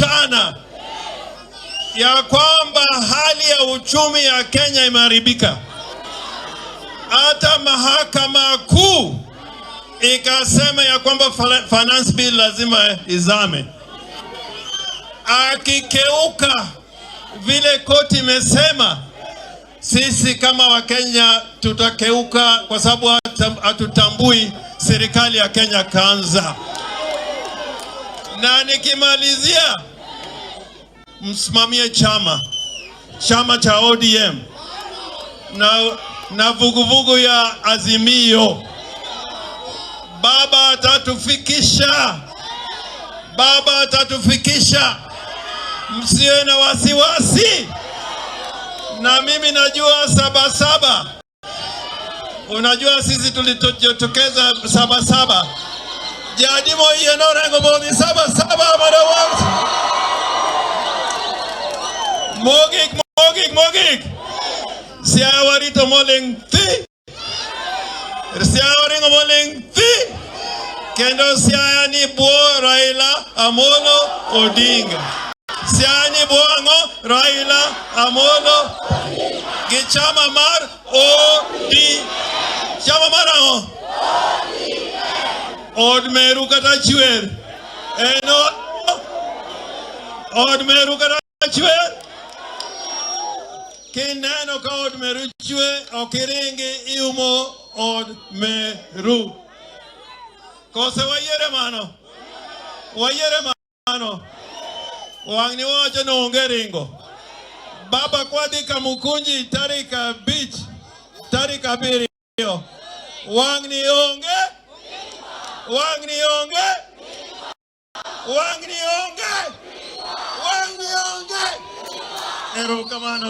mchana ya kwamba hali ya uchumi ya Kenya imeharibika. Hata Mahakama Kuu ikasema ya kwamba Finance Bill lazima izame. Akikeuka vile koti imesema, sisi kama Wakenya tutakeuka, kwa sababu hatutambui serikali ya Kenya Kwanza. Na nikimalizia, msimamie chama cha ODM na vuguvugu ya Azimio. Baba atatufikisha, Baba atatufikisha, msiwe na wasiwasi. Na mimi najua Sabasaba, unajua sisi tulijitokeza Sabasaba, jadimo iye norengo boni Sabasaba mara. Mogik, mogik, mogik. Siaya warito moling thi. Siaya waringo moling thi. Kendo Siaya ni bwo Raila Amolo Odinga. Siaya ni bwo ang'o? Raila Amolo gi chama mar OD. Chama mar ang'o? Od meru kata chwer. En od meru kata chwer. Kineno ka od meru chwe, ok iringi iumo od meru. Kose wayiere mano? Wayiere mano? Wang'ni wawacho ni onge ringo. Baba kwadhi Kamukunji tarik 5, tarik 7. Wang'ni onge? Wang'ni onge? Wang'ni onge? Wang'ni onge? Erokamano.